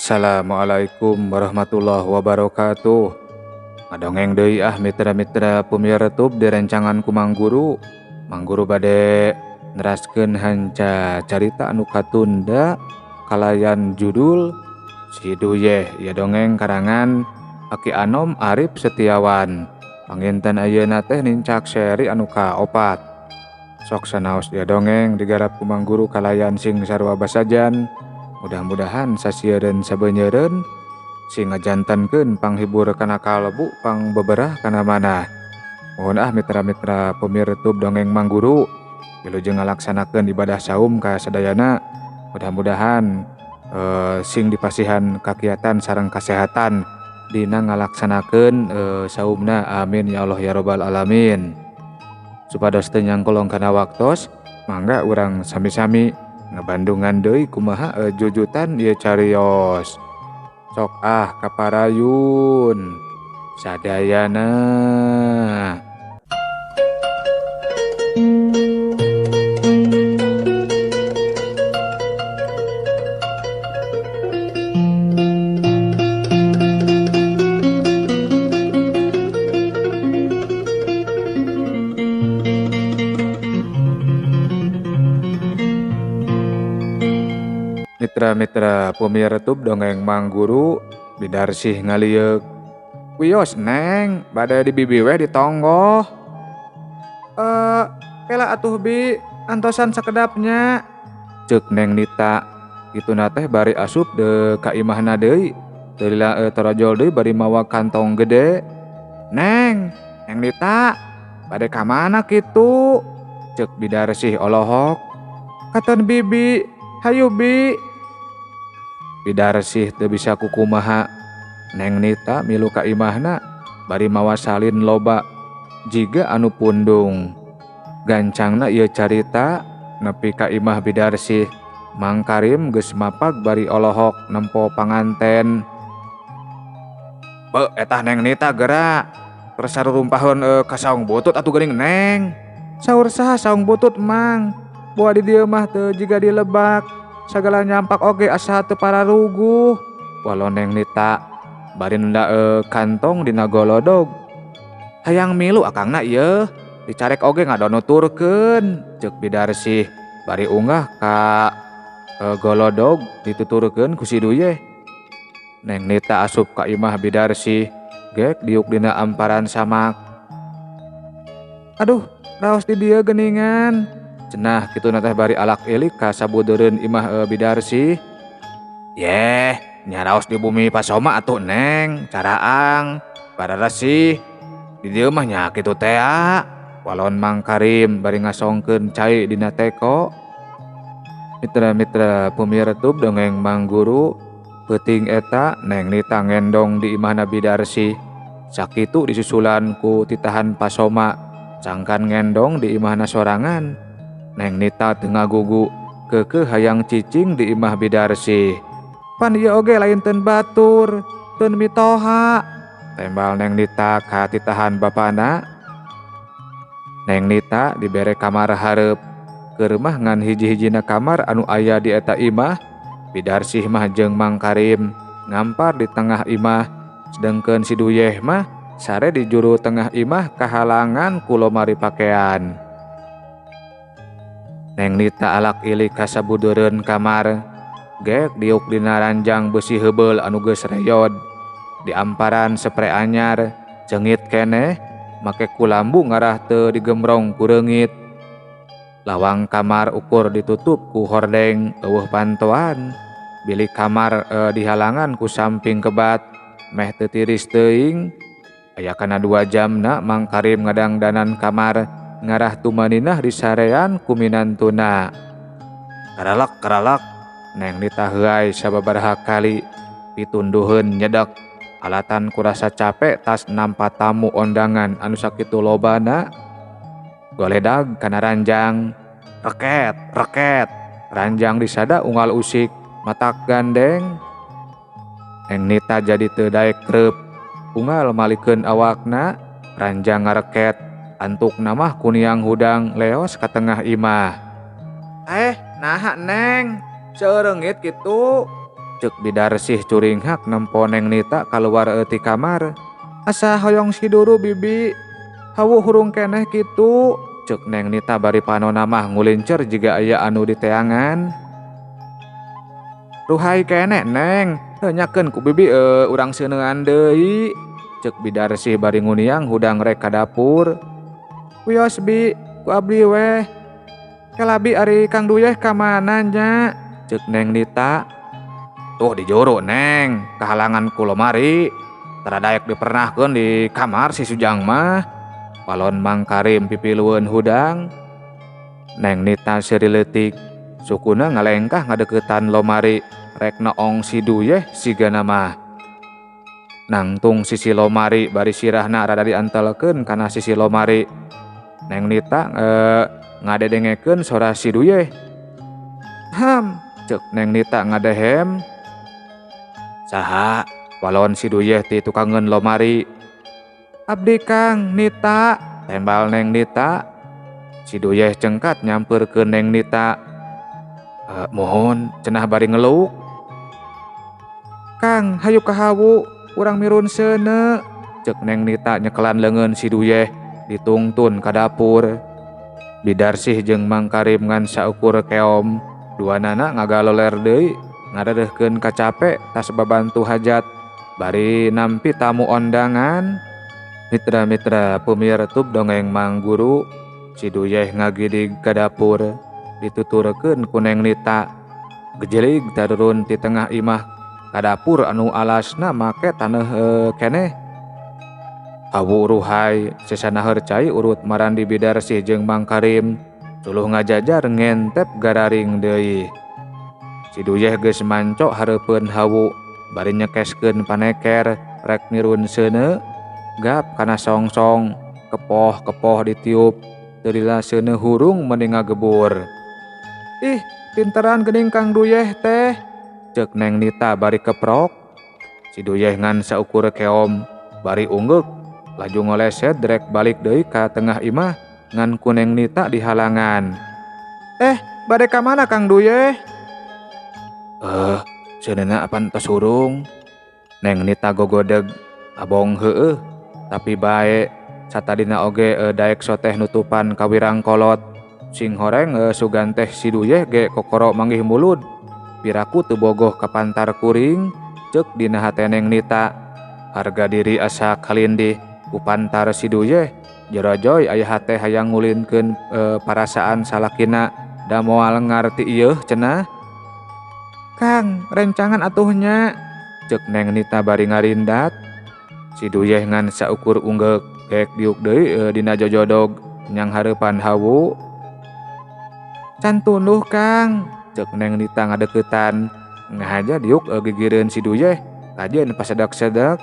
Assalamualaikum warahmatullahi wabarakatuh. Ngadongeng deui ah mitra-mitra pemirsa di rencangan ku Mang Guru. Mang Guru bade neraskeun hanca carita anu katunda kalayan judul Si Duyeh ya dongeng karangan Aki Anom Arif Setiawan. Panginten ayeuna teh nincak seri anu kaopat. Sok sanaos ya dongeng digarap ku Mang Guru kalayan sing sarua basajan. Mudah-mudahan sasieureun sabeunyereun sing ngajantankeun panghibur kana kalbu pangbeberah kana manah. Mohon ah mitra-mitra pemirsa dongeng Mang Guru wilujeng ngalaksanakeun ibadah saum ka sadayana. Mudah-mudahan sing dipasihan kakiatan sareng kasehatan dina ngalaksanakeun saumna. Amin ya Allah ya robbal alamin. Supados teu nyangkolong kana waktos, mangga urang sami-sami ngabandungan deui kumaha jujutan ieu carios. Sok ah kaparayun sadayana. Mitra-mitra pemirsa dongeng Mang Guru Bidarsih ngalieuk. Wios neng, bade di bibi weh ditonggoh. Kela atuh bi, antosan sakedapnya. Ceuk Neng Nita, kituna teh bari asup de ka imahna deui. Teu lila torojol deui bari mawa kantong gede. Neng, Neng Nita, bade ka mana kitu? Ceuk Bidarsih olohok. Katon bibi, hayu bi. Bidarsih teu bisa kukumaha. Neng Nita milu ka imahna bari mawa salin loba jiga anu pundung. Gancangna ieu carita nepi ka imah Bidarsih. Mang Karim geus mapag bari olohok nempo panganten. Beuh etah Neng Nita geura. Terus sarurumpaheun ka saung butut atuh geuning Neng. Saur saha saung butut Mang? Boa di dieu mah teu jiga di lebak. Sagala nyampak oge asa teu pararuguh. Walau Neng Nita bari nunda kantong dina golodog. Hayang milu akangna ieu, dicarek oge ngadonuturkeun. Ceuk Bidarsih bari unggah ka golodog dituturkeun ku si Duyeh. Neng Nita asup ka imah Bidarsih, gek diuk dina amparan samak. Aduh, raos di dieu geuningan. Cenah kituna teh bari alak ilik ka sabudeureun imah Bidarsih. Yeh, nyaraos di bumi Pasoma atuh Neng, caraang, bararesih. Di dieu mah nya kitu teh. Walon Mang Karim bari ngasongkeun cai dina teko. Mitra-mitra pemirsa dongeng Mang Guru, peuting eta Neng Nita ngendong di imahna Bidarsih. Sakitu disusulan ku titahan Pasoma, sangkan ngendong di imahna sorangan. Neng Nita teu ngagugu, keukeuh hayang cicing di imah Bidarsih. Pan ieu oge lain teun batur, teun mitoha. Tembal Neng Nita ka titahan bapana. Neng Nita dibere kamar hareup. Keur mah ngan hiji-hijina kamar anu aya di eta imah. Bidarsih mah jeung Mang Karim ngampar di tengah imah, sedengkeun si Duyeh mah sare di juru tengah imah kahalangan ku lomari pakean. Neng Nita alak ilik ka sabudeureun kamar, gek diuk dina ranjang besi heubeul anu geus reyod. Di amparan sepre anyar, ceungit keneh, make kulambu ngarah teu digembrong ku reungit. Lawang kamar ukur ditutup ku hordeng eueuh pantoan. Bilik kamar dihalangan ku samping kebat, meh teu tiris teuing. Aya kana 2 jamna Mang Karim ngadangdanan kamar ngarah tumaninah disarean ku minantuna. Karalak karalak Neng Nita heuay sababaraha kali pitunduheun nyedek. Alatan kurasa capek tas nampa tamu ondangan anu sakitu lobana. Goledag kana ranjang, reket reket ranjang disada unggal usik matak gandeng. Neng Nita jadi teu daek reup, unggal malikeun awakna ranjang ngareket. Antuk namah kuniang hudang leos ka tengah imah. Naha Neng, seureungit kitu. Cek Bidarsih curinghak nempo Neng Nita kaluar ti kamar. Asa hoyong siduru bibi, hawu hurung keneh kitu. Cek Neng Nita bari panona mah ngulincer jiga aya anu diteangan. Ruhai keneh Neng, nyakeun ku bibi urang seuneuan deui. Cek Bidarsih bari nguniang hudang rek ka dapur. Wios bi, ku abdi weh. Kelabi ari Kang Duyeh ka mana nya? Cek Neng Nita. Tuh dijuru Neng, kahalangan ku lomari. Tara daek dipernahkeun di kamar si Sujang mah. Walon Mang Karim pipilueun hudang. Neng Nita seuri leutik, sukuna ngalengkah ngadeukeutan lomari rek noong si Duyeh sigana mah. Nangtung sisi lomari bari sirahna rada diantelkeun kana sisi lomari. Neng Nita ngadedengekeun sora si Duyeh. Ham, cek Neng Nita ngadehem. Saha? Walon si Duyeh ti tukangeun lomari. Abdi Kang Nita, tembal Neng Nita. Si Duyeh cengkat nyamperkeun Neng Nita. Mohon cenah bari ngeluk. Kang, hayu ka hawu, urang mirun seuneu. Cek Neng Nita nyekelan leungeun si Duyeh ditungtun ka dapur. Bidarsih jeung Mang Karim ngan saukur keom, duanana ngagaloler deui ngadadeuhkeun kacape tas babantu hajat bari nampi tamu ondangan. Mitra-mitra pemirtub dongeng Mang Guru, si Duyeh ngagidig ka dapur dituturkeun ku Neng Nita. Gejelig tarurun ti tengah imah ka dapur anu alasna make taneuh keneh. Hawu ruhai sesana cai urut marandi Bidarsih jeung Mang Karim suluh ngajajar ngentep gararing deui. Si Duyeh geus manco hareupeun hawu bari nyekeskeun paneker rek mirun seuneu. Gap kana songsong kepoh-kepoh ditiup teu lila seuneu hurung meni ngagebur. Ih, pinteran geuning Kang Duyeh teh, cek Neng Nita bari keprok. Si Duyeh ngan saukur keom bari unggeuk laju ngoleset rek balik deui ka tengah imah ngan ku Neng Nita dihalangan. Bade ka mana Kang Duyeh? Seuneuna apan tos hurung? Neng Nita gogodeg, abong heueuh, tapi bae satadina oge daek soteh nutupan kawirang kolot. Sing horeng sugan teh si Duyeh ge kokoro manggih mulud. Piraku teu bogoh ka pantar kuring, ceuk dina hate Neng Nita. Harga diri asa kalindih ku pantar si Duyeh. Jorojoy aya hate hayang ngulinkeun parasaan salakina da moal ngarti ieuh cenah. Kang, rencangan atuhnya, cek Neng Nita bari ngarindat. Si Duyeh ngan saukur unggeuk gek diuk deui dina jojodog nyang hareupan hawu. Can tunduh Kang, cek Neng Nita ngadeuketan. Ngahaja diuk gigireun si Duyeh, kajeun pasedak-sedak.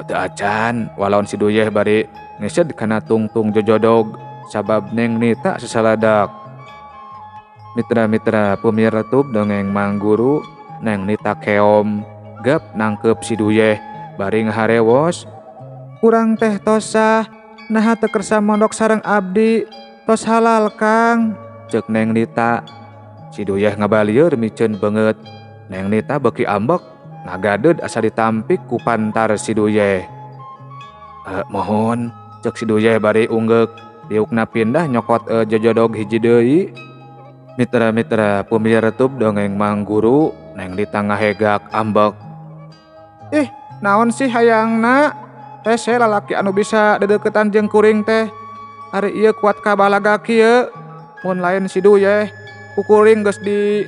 Teu acan, walaun si Duyeh bari ngesed kana tungtung jojodog sabab Neng Nita sesaladak. Mitra-mitra pemirtub dongeng Mang Guru, Neng Nita keom gep nangkep si Duyeh bari ngaharewos. Kurang teh tosah, naha teu kersa mondok sareng abdi, tos halal Kang, cek Neng Nita. Si Duyeh ngabalieur miceun beungeut. Neng Nita beuki ambek, ngagadeud asa ditampik ku pantar si Duyeh. Mohon, cek si Duyeh bari unggeuk, diukna pindah nyokot jojodog hiji deui. Mitra-mitra pemirtub dongeng Mang Guru, Neng Nita ngahegak ambek. Ih, naon sih hayangna? Hese lalaki anu bisa dedeketan jeung kuring teh. Ari ieu kuat ka balaga kieu. Mun lain si Duyeh, ku kuring geus di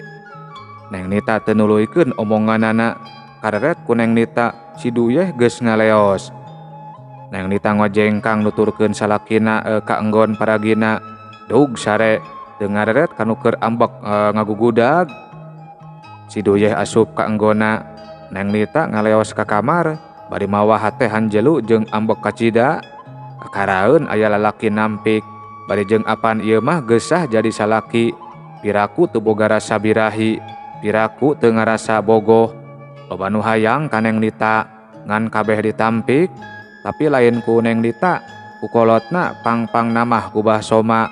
Neng Nita teu nuluykeun omonganana. Kareret ku Neng Nita, si Duyeh geus ngaleos. Neng Nita ngojengkang nuturkeun salakina ka enggon paragina. Dug sare teu ngareret kanu keur ambek ngagugudag. Si Duyeh asup ka enggona. Neng Nita ngaleos ka kamar bari mawa hate hanjelu jeung ambek kacida. Kakaraeun aya lalaki nampik bari jeung apan ieu mah geusah jadi salaki. Piraku teu boga rasa birahi, piraku teu ngarasa bogoh. Loba nu hayang ka Neng Nita ngan kabeh ditampik, tapi lain ku Neng Nita, ku kolotna pang-pang namah ku Bah Soma.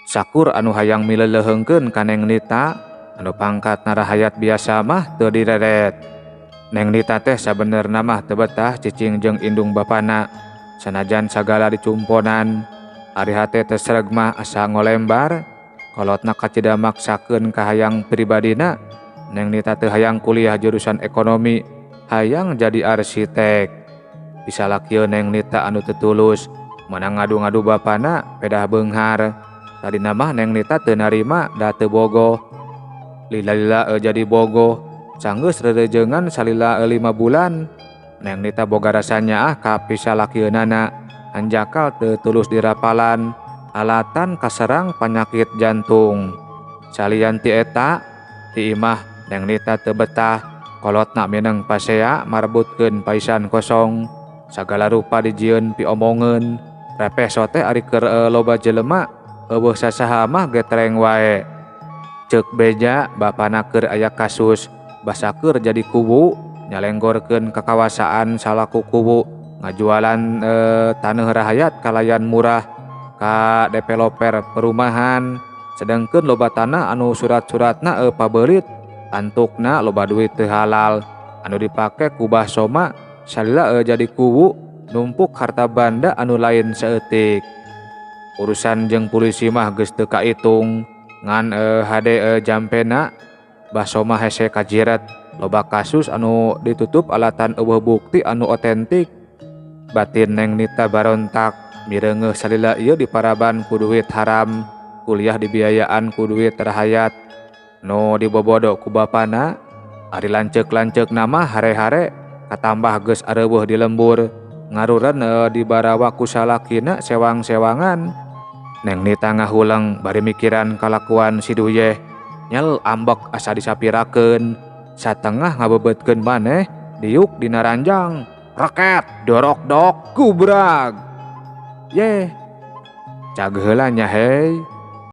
Sakur anu hayang mileleuheungkeun ka Neng Nita, Anu pangkat narahayat biasa mah teu direret. Neng Nita teh sabenerna mah teu betah cicing jeung indung bapana. Sanajan sagala dicumponan, ari hate teu sreg mah asa ngolembar. Kolotna kacida maksakeun kahayang pribadina. Neng Nita teu hayang kuliah jurusan ekonomi, hayang jadi arsitek. Disalakieun Neng Nita anu teu tulus, meunang ngadu-ngadu bapana pedah beunghar. Tadina mah Neng Nita teu narima da teu bogoh. Lila-lila jadi bogoh, sanggeus rerejeungan salila 5 bulan. Neng Nita boga rasa nyaah ka pisalakieunana, hanjakal teu tulus dirapalan, alatan kaserang panyakit jantung. Salian ti eta, ti imah Neng Nita teu betah, kolotna mineng pasea marebutkeun paisan kosong. Sagala rupa dijieun piomongeun, repeh sote ari keur loba jelema, eueuh sasaha mah getreng wae. Ceuk beja bapana keur aya kasus, basa keur jadi kuwu, nyalenggorkeun kakawasaan salaku kuwu, ngajualan taneuh rahayat kalayan murah ka developer perumahan. Sedengkeun loba tanah anu surat-suratna pabeulit, antukna loba duit teu halal anu dipake ku Bah Soma salila jadi kuwu numpuk harta banda anu lain saeutik. Urusan jeung polisi mah geus teu kaitung, ngan hade jampena Bah Soma hese kajiret loba kasus anu ditutup alatan eueuh bukti anu otentik. Batin Neng Nita barontak mireungeuh salila ieu diparaban ku duit haram, kuliah dibiayaan ku duit rahayat nu dibobodo ku bapana. Ari lanceuk-lanceuk nama hare-hare katambah geus areuweuh di lembur, ngaruren dibarawa ku salakina sewang-sewangan. Neng Nita ngahuleng bari mikiran kalakuan si Duyeh, nyel ambek asa disapirakeun, satengah ngabebetkeun maneh diuk dina ranjang, reket dorok dok gubrag. Yeh, cag heula nya hei.